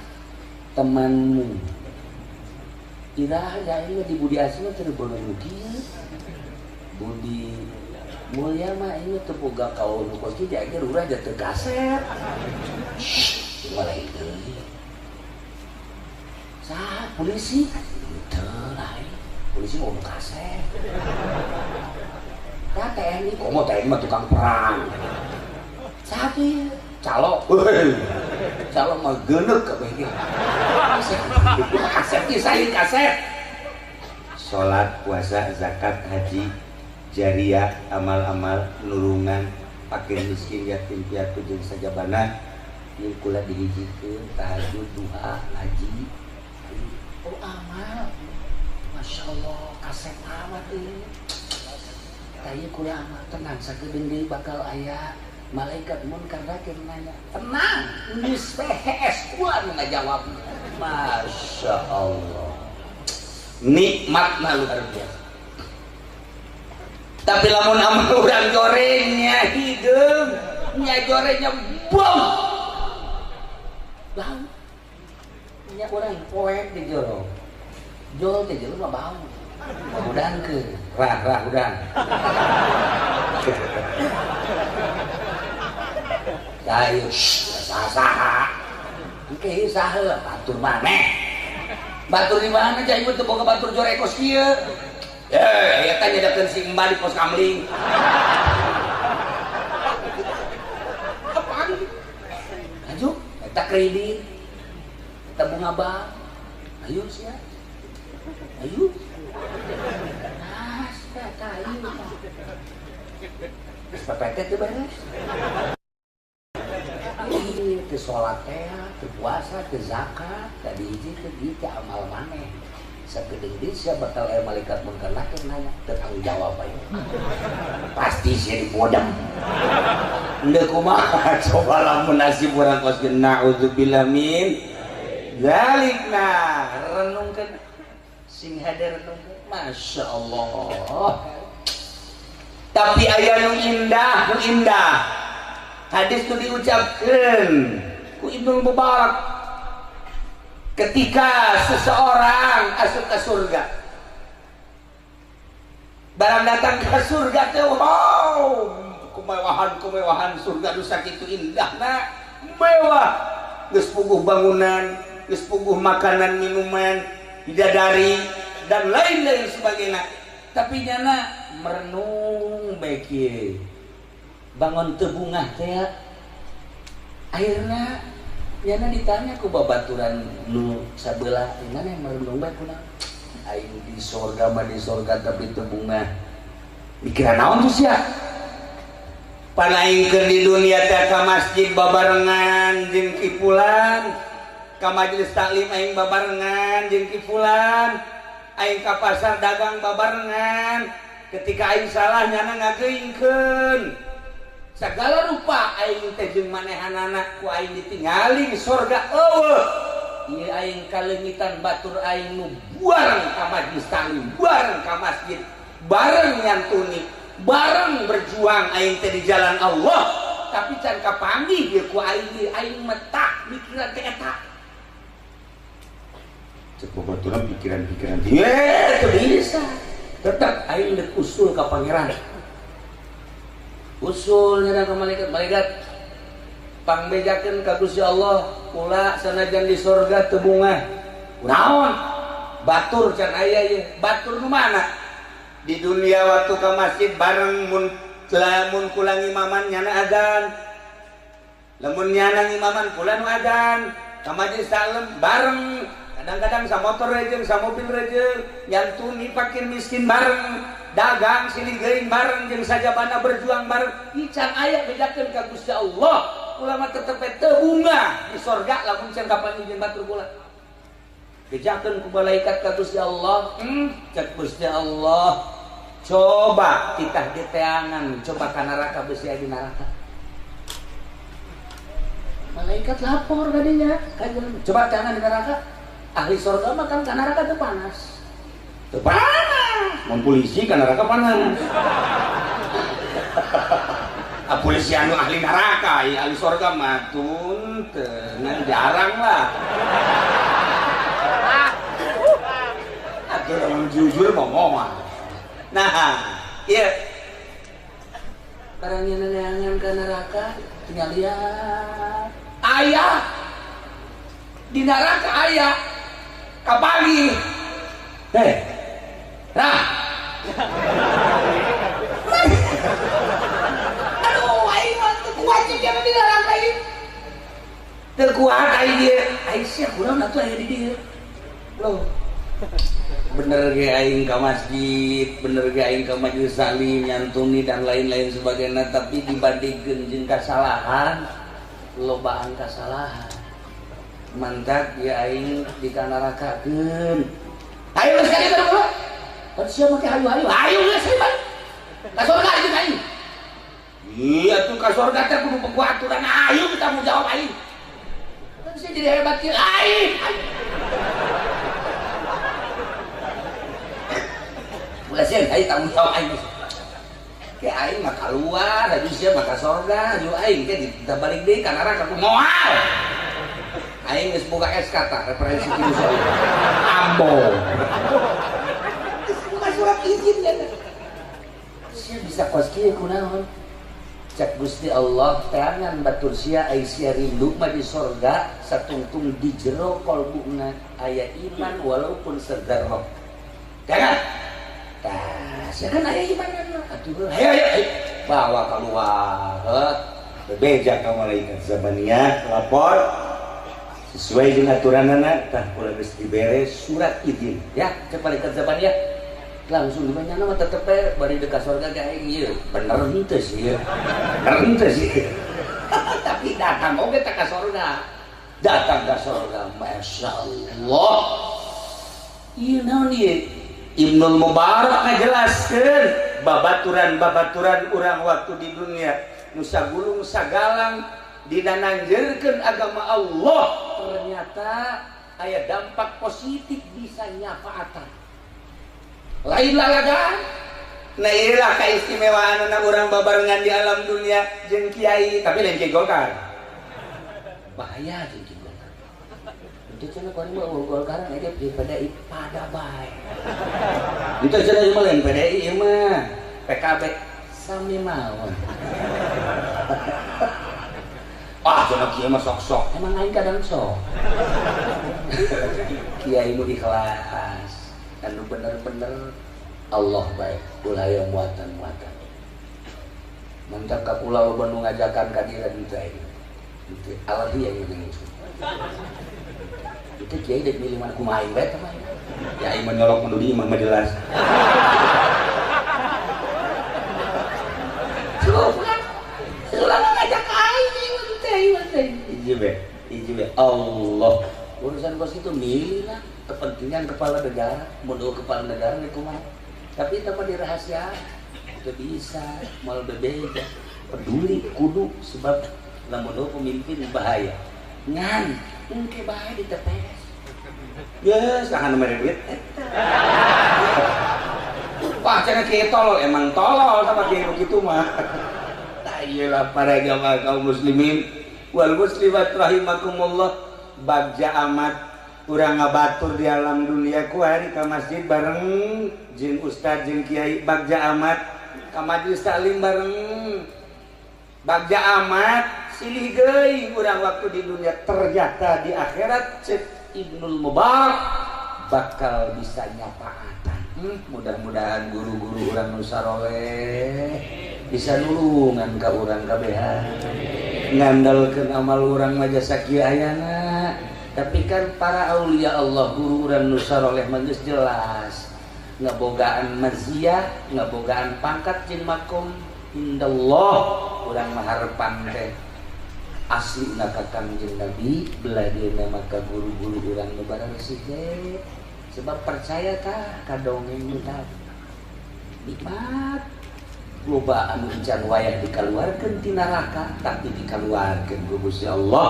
temanmu. Iraha ya ini di Budi Asma teu boga nu kieu. Budi Mulia mah ini teu boga kaul nu kos kieu ge urang teu kaset. Mulai deui. Sah polisi? Teu lain. Polisi ngomong kaset. Tah TNI komo TNI mah tukang perang. Satu ya, calo. Calo mah geuneuk kabeh ge. Kasep kisahin kasep. Salat, puasa, zakat, haji, jariah, amal-amal, nulungan, fakir miskin, yatim piatu jeung sajabana, ieu kula dihijikeun tahajud, duha, ngaji. Oh amal. Masya Allah, kasep amat ieu. Tanya kula amal tenang sakedeung deui bakal aya malaikat munkar nakir nanya. Tenang, geus PHS kula nu ngajawab. Masya Allah. Nikmatna luar biasa. Tapi lamun amal urang jorengnya hideung, nya jorengnya bau. Bau. Nya urang poek di jero. Jol teh jelema bau. Udang ke, rah rah udang. Ayo, saha. Engke saha batur maneh. Batur di mana cai ieu teu boga batur jore kos kieu. Eh, eta nyedakeun si Mbah di pos kamling. Apaan? Aju, eta kredit. Eta bunga bank. Ayo sia. Ayo. Ah, sia ayo. Geus PPT teu beres. Teu salat teh, teu puasa, teu zakat, tadi hiji teu dieu amal maneh. Sakedeung deui sia bakal aya malaikat mungkar nakir nanya, teu tanggung jawab ayo. Pasti sia dibodem. Endeu kumaha coba lamun nasib urang kos naudzubillah min dzalik. Nah, renungkeun sing hade renungkeun. Masya Allah. Tapi aya nu indah, nu indah. Hadis itu diucapkan ku Ibnu Mubarak ketika seseorang asup ke surga. Barang datang ke surga teh, wow, kemewahan-kemewahan surga nu sakitu indahna, mewah. Geus puguh bangunan, geus puguh makanan minuman, bidadari dan lain-lain sebagainya. Tapi nyana merenung bae kieu. Bangun teu bungah teh akhirna nyana ditanya ku babaturan nu sabelah, mana yang merenung bae kunaon? Aing di sorga mah di sorga tapi teu bungah. Mikiran naon tuh sia? Pan aing keur di dunia teh ka masjid babarengan jeung ki fulan, ka majelis taklim aing babarengan jeung ki fulan, aing ka pasar dagang babarengan. Ketika aing salah nyana ngageuingkeun. Segala rupa aing teh jeung manehanana ku aing ditingali di sorga eueuh. Ieu aing kaleungitan batur aing nu bareng ka majelis taklim, bareng ka masjid, bareng nyantuni, bareng berjuang aing teh di jalan Allah. Tapi can kapanggih ieu ku aing ieu aing metah mikiran teh eta. Cek babaturan pikiran-pikiran teh teu bisa. Tetep aing deuk usul ka pangeran. Usul nyana ka malaikat, malaikat pangbejakeun ka Gusti Allah, kula sanajan di surga teu bungah. Kunaon? Batur can aya ieu. Batur nu mana? Di dunia waktu ka masjid bareng mun lamun kula ngimaman nyana adzan. Lamun nyana ngimaman kula nu adzan. Ka majelis taklim bareng. Kadang-kadang sa motor rejeng, sa mobil rejeng, nyantuni fakir miskin bareng, dagang silih geuing bareng jeung sajabana berjuang bareng. Ieu can aya bejakeun ka Gusti Allah. Kula mah tetep teu bungah di sorga lamun can kapanggih jeung batur kula. Bejakeun ku malaikat ka Gusti Allah, cek Gusti Allah, coba titah diteangan, coba ka neraka besi aya di neraka. Malaikat lapor kadinya, coba teangan di neraka. Ahli sorga mah kan ka neraka teu panas. Teu panas. Mun polisi ka neraka panas. Ah, polisi anu ahli neraka, ya, ahli sorga mah tun teu jarang lah. Atuh lamun jujur mah moal. Nah, ieu barang neangan ka neraka tinggal lihat aya di neraka aya kapali. Heh. Nah. Aduh, aing mah teu kuat jeung di neraka ieu. Teu kuat aing ieu. Aing sia kunaon atuh aya di dieu. Loh. Bener ge aing ka masjid, bener ge aing ka majelis taklim, nyantuni dan lain-lain sebagainya, tapi dibandingkeun jeung kasalahan, lobaan kasalahan. Mantak ya aing dikanarakakeun. Ayo geus kali baru kula. Kan sia make hayu-hayu. Ayo geus balik. Ka surga jeung aing. Iya tuh ka surga teh kudu boga aturan. Ayo tanggung jawab aing. Kan sia jadi hebat kieu aing. Ulah sia aing tanggung jawab aing. Ke aing mah kaluar, hayu sia mah ka surga, hayu aing ke ditabalik deui ka neraka ku moal. Aing geus boga SK tah referensi ti Gusti Allah. Ambo. Geus boga surat izin ya. Sia bisa kos kieu kunaon? Cek Gusti Allah teangan batur sia ai sia rindu mah di sorga satungtung di jero kolbuna aya iman walaupun sedzarrah. Jangan. Tah, sia kan aya iman atuh. Ayo ayo bawa keluar. Heuh. Bebeja ka malaikat zabaniyah lapor. Sesuai jeung aturanana tah kula geus dibere surat izin ya cek malaikat zabaniyah langsung di mana mah tetep we bari dekat surga ge aing ieu bener henteu sih bener henteu sih tapi datang oge teh ka surga datang ka surga Masya Allah ieu naon ieu Ibnul Mubarak ngajelaskeun babaturan-babaturan urang waktu di dunia nu sagulung sagalang dina nanjeurkeun agama Allah ternyata aya dampak positif bisa nyafaatan lain lalagaan. Nah inilah keistimewaan anak orang babarengan di alam dunia jeung kiai tapi lain kiai Golkar bahaya jeung kiai Golkar itu cenah kuari mah Golkar aja di PDI pada bae itu cenah ieu mah lain PDI ieu mah PKB sami mawon ah cenah kiai mah sok-sok emang aing kadang sok kiai nu ikhlas anu bener-bener Allah baik ulah aya muatan-muatan mantap ka kula loba nu ngajakan ka dira ditu aing itu alat dia yang ngene itu kiai dek milih mana kumaha aing bae teh mah ya aing mah nyolok nu di imah mah jelas sulah ngajak aing teh teh hiji be Allah urusan bos itu milih lah kepentingan kepala negara mundur kepala negara nih kumaha tapi itu mah dirahasiakan itu bisa mal bebeja peduli kudu sebab lamun pemimpin bahaya ngan engke bahaya di TPS ya saha nu mere duit eta wah cenah kieu tolol emang tolol sama kieu kitu mah tah ieu lah para jamaah kaum muslimin wal muslimat rahimakumullah bagja amat urang ngabatur di alam dunia ku hari ka masjid bareng jeung ustad jeung kiai bagja amat ka majelis taklim bareng bagja amat silih geuing urang waktu di dunia ternyata di akhirat cek Ibnul Mubarak bakal bisa nyapaatan. Mudah-mudahan guru-guru urang nu saroleh bisa nulungan ka urang kabehan ngandalkeun amal urang mah jasa kieu ayana. Tapi kan para aulia Allah guru urang nu saroleh mah geus jelas ngabogaan maziyah, ngabogaan pangkat jeung makom indallah. Urang mah harepan teh aslina ka Kangjeng Nabi, beladeuna mah ka guru-guru urang nu barang sih. Sebab percaya tah ka dongeng nu tadi. Nikmat loba anu encan wayah dikaluarkeun ti neraka tapi dikaluarkeun ku Gusti Allah.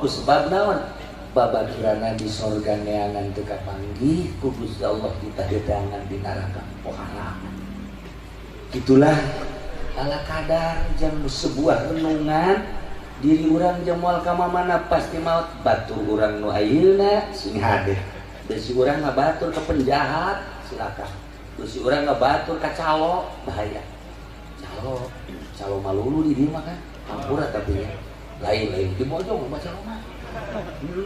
Ku sebab naon? Babakirana di sorga neangan teu kapanggih ku Gusti Allah kita dedangan di neraka pohalangan. Itulah ala kadar jam sebuah renungan diri urang jam moal ka mamana pasti maot batur urang nu ayeuna sing hade. Besi urang ngabatur ke penjahat silakan. Besi urang ngabatur ka calo bahaya. Calo, calo malulu di dieu mah kan. Hampura tapi ya. Lain-lain di Bojong mah calo mah.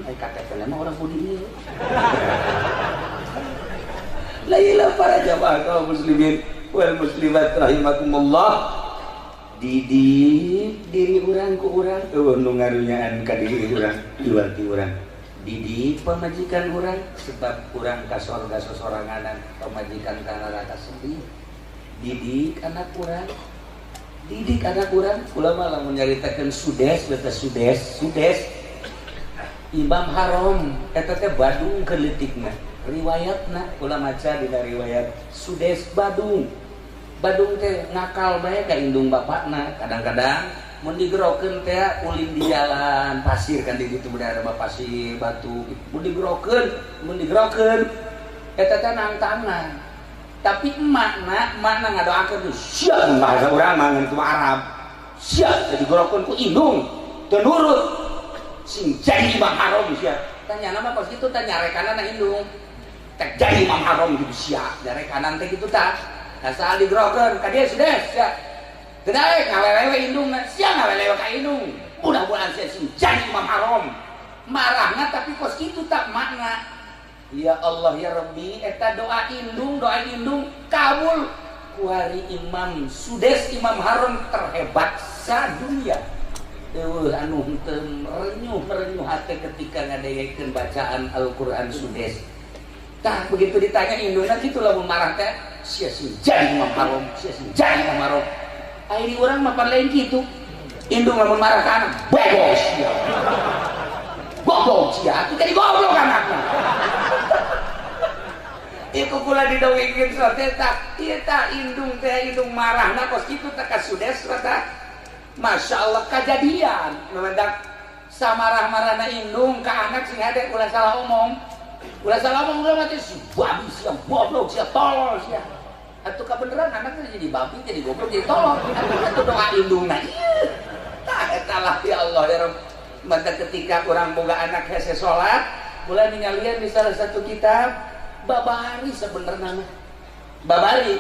Ai KTP mah orang budi ieu. La ilaha para jamaah kaum muslimin wal muslimat rahimakumullah. Didik diri urang ku urang eueuh nu ngarunyaan ka diri urang iwal ti urang. Didik pamajikan urang sebab urang ka sorga sosoranganan pamajikan ka neraka sedih. Didik anak urang, didik anak urang. Ulama lamun nyaritakeun Sudes beta Sudes, Sudes Imam Haram eta teh Badung keleutikna. Riwayatna kula maca dina riwayat Sudes Badung. Badung teh ngakal bae ka indung bapakna. Kadang-kadang mun digerokeun teh ulin di jalan pasir kan di ditu ada pasir batu mun digerokeun eta teh nangtangan tapi emakna ngadoakeun sia bahasa urang mah ngan Arab sia teh digerokeun ku indung teu nurut sing jadi Imam Haram sia tanya nama kos kitu teh nyarekanana indung teh jadi Imam Haram gitu sia nyarekanan teh kitu tah asal digerokeun ka dieu Sudes sia teu daek ngawelewe indungna sia ngawelewe ka indung mudah-mudahan sia sing jadi Imam Haram marahna tapi kos kitu tak makna ya Allah ya Rabbi eta doa indung kabul kuari Imam Sudes Imam Haram terhebat sadunia. Eueuh anu henteu merenyuh-merenyuh hate ketika ngadengekeun bacaan Al-Qur'an Sudes. Tah begitu ditanya indungna kitu lamun marah teh sia sing jadi Imam Haram, sia sing jadi Imam Haram. Ari urang mah pan lain kitu. Indung lamun marah ka anak, goblok sia. Goblok sia, atuh jadi goblok anakna. Iku kula didongengkeun teh tah, ieu tah indung teh indung marahna kos kitu tah ka Sudes tah. Masya Allah kejadian mendak samarah-marahna indung ka anak sing hade ulah salah omong. Ulah salah omong ulah mati si babi sia goblok sia tolol sia. Atuh kabeneran anaknya jadi babi, jadi goblok, jadi tolol. Atuh doa indungna ieu. Tah eta lah ya Allah ya Rabb. Maka ketika urang boga anak hese salat, ulah ningalian di salah satu kitab babari sebenarnya mah. Babari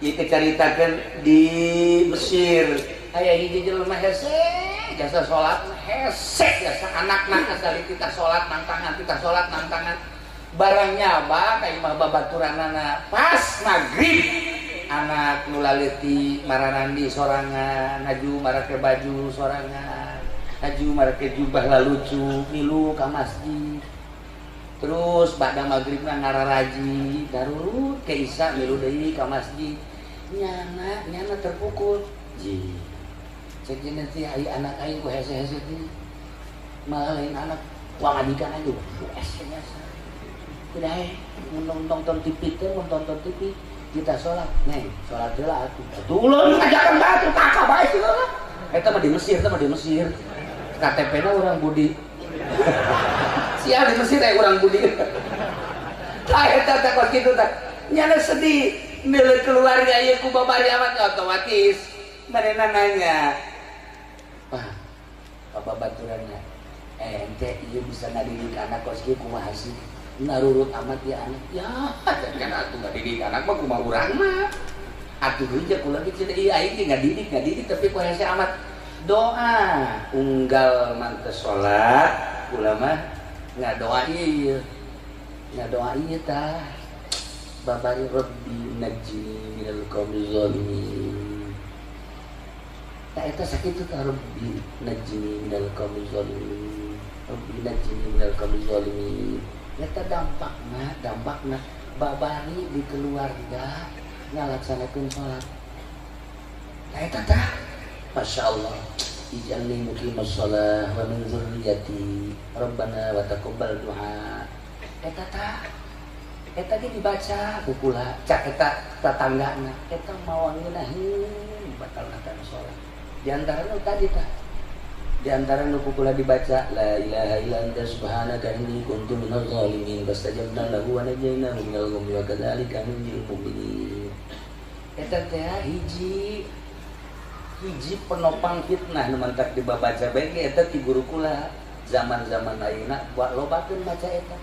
ieu dicaritakeun di Mesir. Aya hiji jelema hese jasa salat hese jasa anakna asal kita salat nangtangan kita salat nangtangan barang nyaba ka imah babaturanana pas magrib anak nu laleutik maranandi sorangan haju marake baju sorangan haju marake jubah lalucu milu ka masjid terus ba'da magribna ngararaji darurut ke isya milu deui ka masjid nyana nyana terpukul ji cek nanti ai anak aing ku hese-hese teh malah lain anak pamajikan aja hese biasa udah mun nonton TV teh mun tonton TV kita sholat neng sholat heula atuh atuh ulun ngajakan batu kakak bae sih lah eta mah di Mesir eta mah di Mesir KTP na urang Budi sia di Mesir aya urang Budi tah eta teh kos kitu tah nyana sedih milik keluarga ieu ku babari amat otomatis manehna nanya wah apa baturannya ente ieu bisa ngadidik anak kos kieu kumaha sih narurut amat ya anak ya kan atuh ngadidik anak mah kumaha urang mah atuh heuja kula ge cenah ieu aing ge ngadidik tapi ku hese amat doa unggal mantes salat kula mah ngadoa ieu ngadoa ieu tah babari rabbi najjini minal qaumil zalimin tah eta sakitu tah rabbi najjini minal qaumil zalimin rabbi najjini minal qaumil zalimin eta dampakna babari di keluarga ngalaksanakeun salat tah eta tah Masya Allah ij'alni muqimas shalah wa min dzurriyyati rabbana wa taqabbal du'a eta tah eta ge dibaca ku kula cak eta tatanggana eta mawa ngeunaheun batalna kana salat di antarana tadi tah di antara nu kula dibaca la ilaha illa anta subhanaka inni kuntu minaz zalimin fastajabna lahu wa najainahu minal ghammi wa kadzalika nunjil mu'minin eta teh hiji hiji penopang fitnah nu mantak dibabaca bae ge eta ti guru kula zaman-zaman ayeuna lobakeun maca eta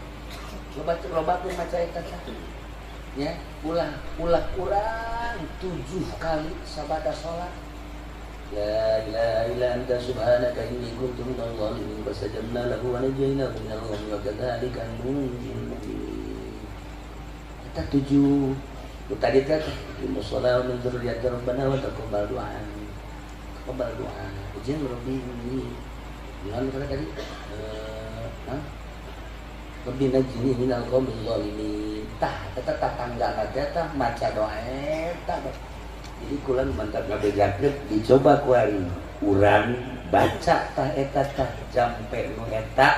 lobakeun maca eta tah nya ulah ulah kurang 7 kali sabada salat la ilaha illa anta subhanaka inni kuntu minaz zalimin fastajabna lahu wa najainahu minal ghammi wa kadzalika nunjil mu'minin eta 7 tadi teh musholah min dzurriyyati rabbana wa taqabbal du'a taqabbal du'a izin rabbi inni lan kata tadi rabbi najini minal qaumil zalimin tah eta tatanggana teh tah maca doa eta. Jadi kula mantap ngabejakeun dicoba kuari urang baca tah eta tah jampe nu eta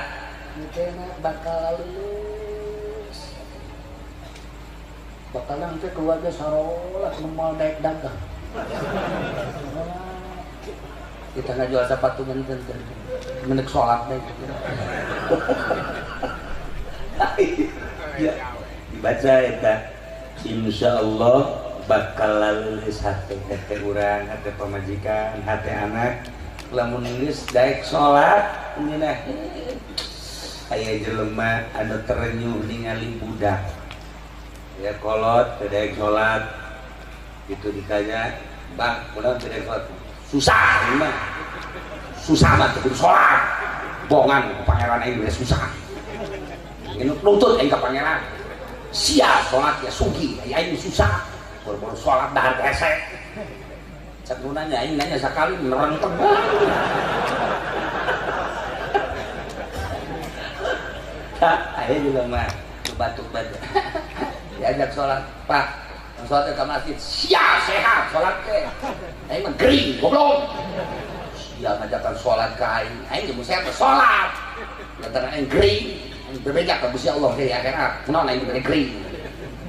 teh bakal lulus bakal nanti keluarga sarolah nu moal daek dagang kita ngajual sepatu ngenten menek salat deh ya dibaca eta insyaallah bakal lulus hati hati urang, hati pamajikan, hati anak lamun geus daek salat ngeunah aya jelema anu terenyuh ningali budak ya kolot teu daek salat gitu ditanya bang kunaon teu daek salat susah mah susah mah teu kudu salat bongan pangeran aing geus susah nutut aing ka pangeran sia salat ya sugih aing susah baru-baru sholat dahar hese cek nu nanya aing nanya sakali nerenteng. Tak aya jelema batuk-batuk diajak sholat, Pak sholat ke masjid, siap sehat sholat teh aing mah gering goblok sia ngajakan sholat ka aing, aing jeung sehat sholat lantaran aing gering aing berbeda ka Gusti Allah di akhirat kunaon aing dibere gering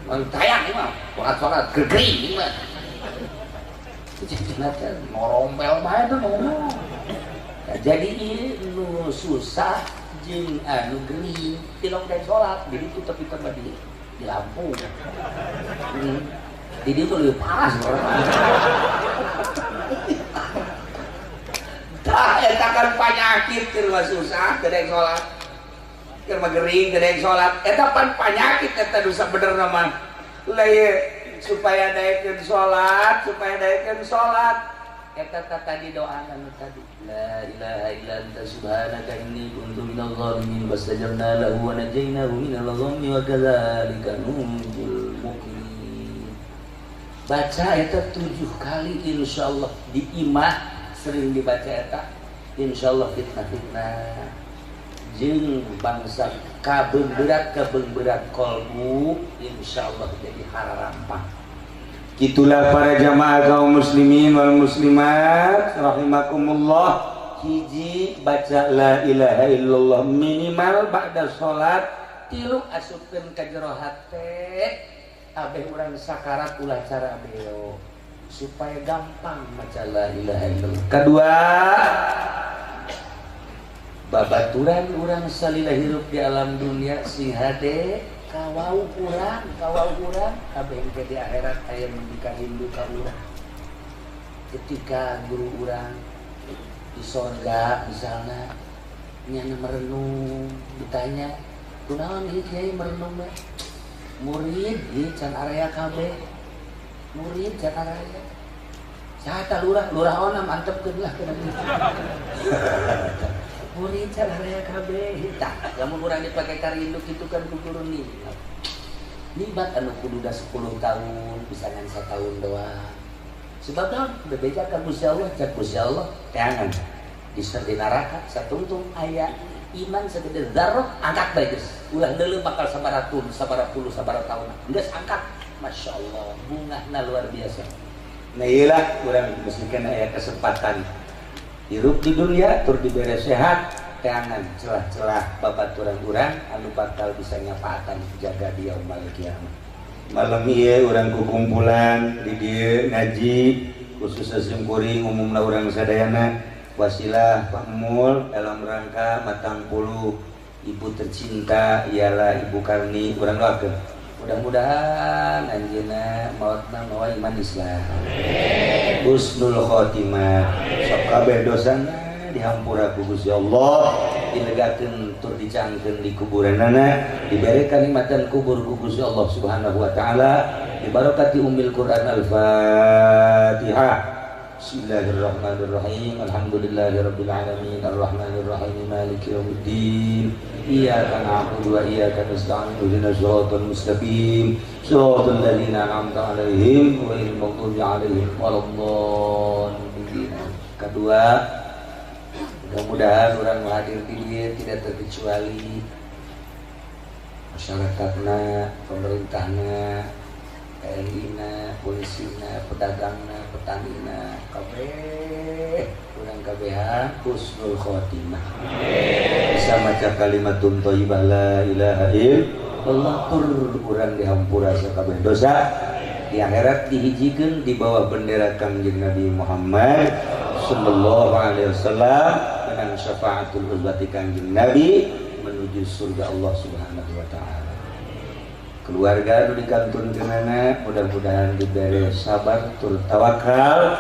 hayang ieu mah sholat gering ieu mah ngorompel bae teh ngomong. Jadi ieu nu susah jeung anu gering tilok dan sholat jadi itu tapi tambah di Lampung. Jadi itu lebih parah sebenarnya. Tah eta kan panyakit keur mah susah teu daek salat. Keur mah gering teu daek salat. Eta pan panyakit eta nu sabenerna mah. Lah ieu supaya daekeun salat, supaya daekeun salat. Eta tadi doa anu tadi. La ilaha illa anta subhanaka inni kuntu minadh dhalimin fastajabna lahu wa najainahu minal dhammi wa kadzalika nunjil mu'minin. Baca eta 7 kali insyaallah di imah sering dibaca eta insyaallah fitnah-fitnah jeung bangsa kabeungberat kolbu insyaallah jadi harampang. Itulah para jamaah kaum muslimin wal muslimat rahimakumullah. Hiji baca la ilaha illallah minimal ba'da salat, tilu asupkeun ka jero hate abeh urang sakarat ulah cara beo supaya gampang maca la ilaha illallah. Kedua, babaturan urang salila hirup di alam dunia sing hade kawau urang kabeh engke di akhirat aya nu dikarindu ka urang. Ketika guru urang di sorga misalnya nyana merenung, ditanya kunaon ieu kiai merenung mah? Murid ieu can area kabeh, murid can area saha tah lurah, lurah ona mantepkeun lah kana murid can area kabeh. Tah lamun urang dipake karindu kitu kan ku guru nikmat nikmat anu kudu da 10 tahun bisa ngan satahun doang. Sebab naon bebeja ka Gusti Allah, cak Gusti Allah teangan di neraka satungtung aya iman segede zarrah angkat bae geus ulah deuleu bakal sabaraha tahun sabaraha puluh sabaraha tahun geus angkat. Masya Allah bungahna luar biasa. Nah iyalah urang mesti kana aya kesempatan hirup di dunia tur dibere sehat teangan celah-celah babaturan urang anu bakal bisa nyapaatan jaga di yaumul kiamat. Malam ieu urang kukumpulan di dieu ngaji khususnya simkuring umumna urang sadayana wasilah Pak Mul dalam rangka matang puluh ibu tercinta ialah Ibu Karni urang doakeun mudah-mudahan anjeunna maotna mawa iman Islam, husnul khotimah, sok kabeh dosana dihampura ku Gusti Allah, dilegakeun tur dicangkeun di kuburanana, dibere kanikmatan kubur ku Gusti Allah Subhanahu wa taala, dibarokati ummil Quran. Al-Fatihah. Bismillahirrahmanirrahim. Alhamdulillahirabbil alamin arrahmanirrahim maliki yaumiddin. Iyyaka na'budu wa iyyaka nasta'in ihdinas siratal mustaqim siratal ladzina an'amta 'alaihim ghairil maghdubi 'alaihim waladdallin. Kedua, mudah-mudahan orang hadir di dieu tidak terkecuali masyarakatna, pemerintahna, TNI-na, polisina, pedagangna, petanina, kabeh urang kabehan husnul khotimah. Bisa maca kalimatun thayyibah la ilaha illallah tur urang dihampura sakabeh dosa di akhirat dihijikeun di bawah bendera Kangjeng Nabi Muhammad sallallahu alaihi wasallam dengan syafaatul uzmati Kangjeng Nabi menuju surga Allah Subhanahu wa taala. Keluarga nu dikantunkeunana mudah-mudahan dibere sabar tur tawakal,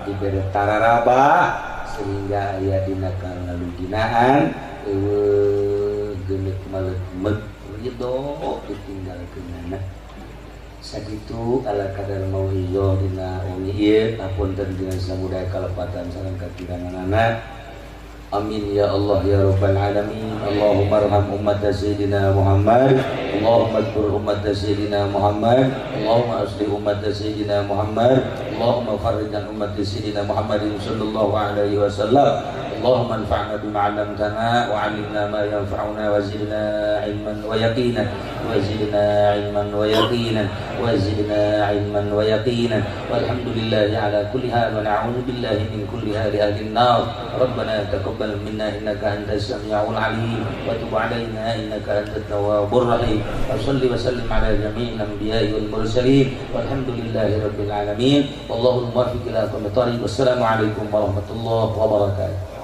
dibere tararabah sehingga aya dina kaluginaan eueuh geuneuk maleuk ridho ditinggalkeunana. Sakitu ala kadar mauizoh dina wengi ieu apunten dina samudaya kalepatan sareng kakiranganana. Amin ya Allah ya Rabbal alamin. Allahumma arham ummat sayyidina Muhammad. Allahumma adkur ummat sayyidina Muhammad. Allahumma aslih ummat sayyidina Muhammad. Allahumma farrij an ummat sayyidina Muhammadin sallallahu alaihi wasallam. Allahumma anfa'na bima 'allamtana wa 'allimna ma yanfa'una wa zidna 'ilman wa yaqina wa zidna 'ilman wa yaqina wa zidna 'ilman wa yaqina. Walhamdulillahi ala kulli hal wa na'udzu billahi min kulli hali ahli an-nar. Rabbana taqabbal minna innaka antas samiul 'alim wa tub 'alaina innaka antat tawwabur rahim. Wa shalli wa sallim ala jami'il anbiya'i wal mursalin. Walhamdulillahi rabbil alamin. Wallahul muwaffiq ila aqwamit thariq. Wassalamu alaikum warahmatullahi wabarakatuh.